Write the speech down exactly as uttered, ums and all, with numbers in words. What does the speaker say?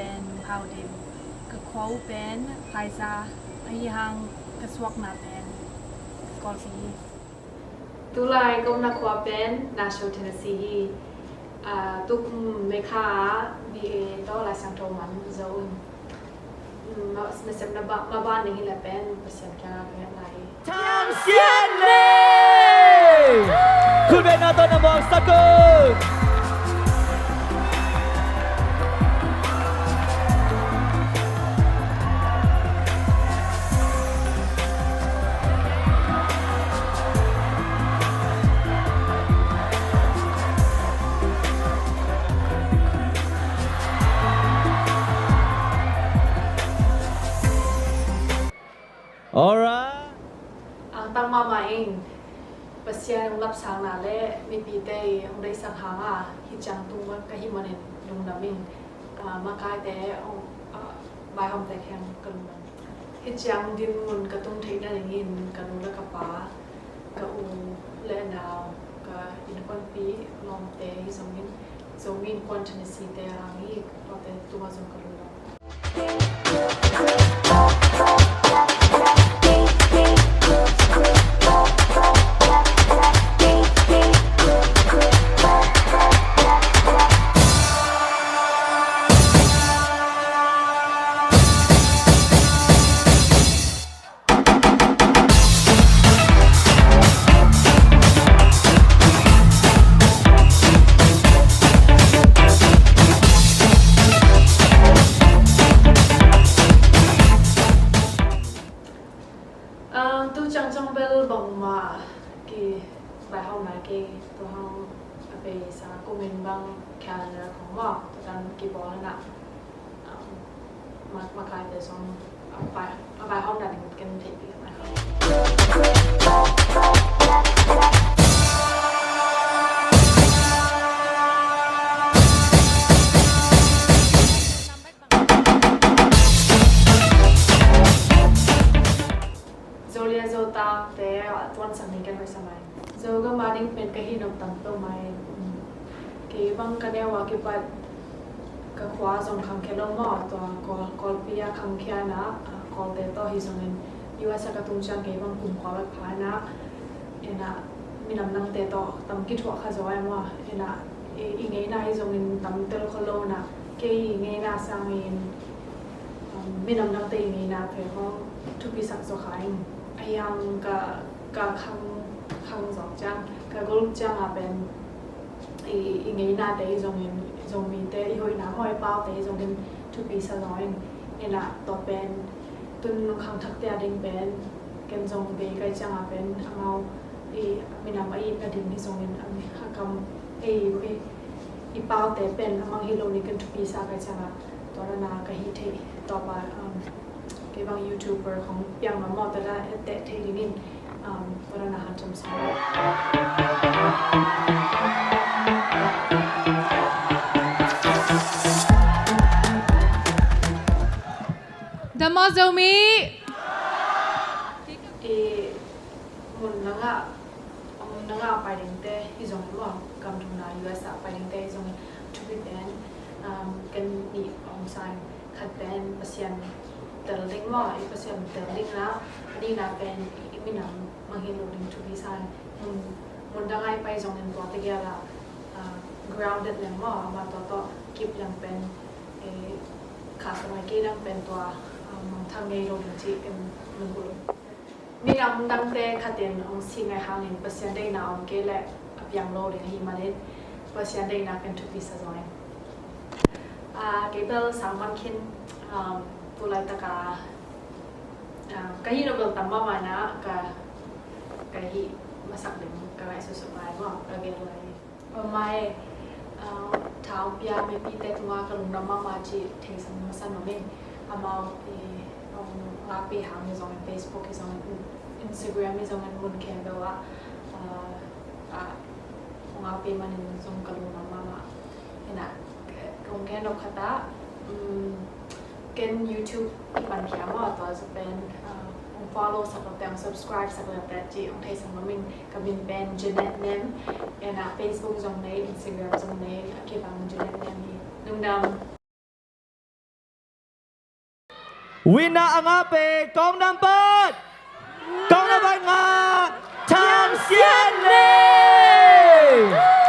Pen Hau Dim. Ka khua uh pen Phaiza, ahi hang ka suakna pen Kawlpi hi. Tulai ka omna khua pen Nashville, Tennessee hi. Ah, tukum May kha ah B A tawh Lai Siangtho man zo un. Mm, ma-, nasepna ba-, maban ning hi leh pen Pasian kiangah ka ngen lai hi. Thang Sian Lei! Khut beng na tawh na muangsak un. Alright. Angtang mahmah ing. Pasian hong lapsangna le mipite i hong deihsak hanga hih ciang tung ka hih manin lungdam ing. Ah, makaite, hong, ah, vaihawmte kiang ka lungdam. Hih ciang dinmun ka tung theih nadingin ka nu le ka pa, ka u le nau, ka innkuanpih lawmte hi zongin, Zomi Innkuan Tennessee te a ngi, tuate tungah zong ka lungdam. Ah, tu ciang zong bel bangmah kivaihawm nai kei, tua hang a beisa kumin bang calendar khong maw, tua tan kibawl hi na. Um, ma-, makaite zong a vai, a vaihawm nading ken theihpih a vaihawm. Zo lia zo takte a tuansak ni ken hoih sa mai. Zogam a ding pen ka hih nop tam peuhmah in, um, kei bang ka neu a kipat ka khua zong khangkhia lo maw, tua Kawl, Kawlpi a khangkhia na, ah, Kawlte tawh hi zongin U S a ka tung ciang kei bang kum kua vet pha na, ena minam dangte tawh tam kithuah kha zaw ai maw, ena i, i ngeina hi zongin tam tel kho lo na, kei i ngeina sangin, um, minam dangte i ngeina pen hong thupisak zaw kha ing. Ahi hang ka, ka khang, khang zawk ciang, ka guluk ciang a pen i, i ngeinate i zongin, Zomite i hoihna maw, i paute i zongin thupi sa zaw ing. Ina tua pen tun khangthakte a ding pen ken zong bei kai ciang a pen amau i minam a itna ding hi zongin a mi, a kam ei, ei, i paute pen a mang hi lo ni ken thupi sa kai ciang a tua na ka hi thei tua pa, um, kei bang YouTuber khong piang mamaw te la etteh thei dingin, um, tua na hanciam sa. Dam maw Zomi? I mun dangah, mun dangah pai dingte hi zongin maw, gam thumna U S a pai dingte hi zongin thupi pen, um, ken nih hong sa ing. Khat pen Pasian tel ding maw, i Pasian tel ding na, a nihna pen i, i minam mangngilh loh ding thupi sa ing. Mun, mun dang a i pai zongin tuate gel a, ah, grounded leng maw, amah tua tawh kip leng pen, eh, kha sa mai kei leng pen tua, ah, mangthang ngei lo ding cih ken lungkul. Minam dangte khat in hong sing ahih hangin Pasian deihna om kei leh a piang lo ding ahih manin Pasian deihna ken thupi sa zaw ing. Ah, kei bel sang man khin, um, tu laitak a, ah, ka hih nop bel tam mahmah na, ka, ka hih masak ding ka ngaihsutsak lai maw, ka gel lai. Mamaw, ah, tha hong pia mipite tungah ka lungdam mahmah cih theihsa masa nuam ing. Amau i, um, ngahpih hang hi zongin, Facebook hi zongin, Instagram hi zongin, mun khempeuh ah, ah, ah, ngahpih manin zong ka lungdam mahmah. Ina, kong gen nop khat ah, um, ken YouTube i pan khia maw, tua zong pen, ah, hong follow sak lote, hong subscribe sak lote cih hong theisak nuam ing. Ka min pen Jeanette Nem, ina Facebook zong nei, Instagram zong nei, a kibang Jeanette Nem hi. Lungdam. Winner a ngah pen kong nambat, kong nambat nga, Thang Sian Lei.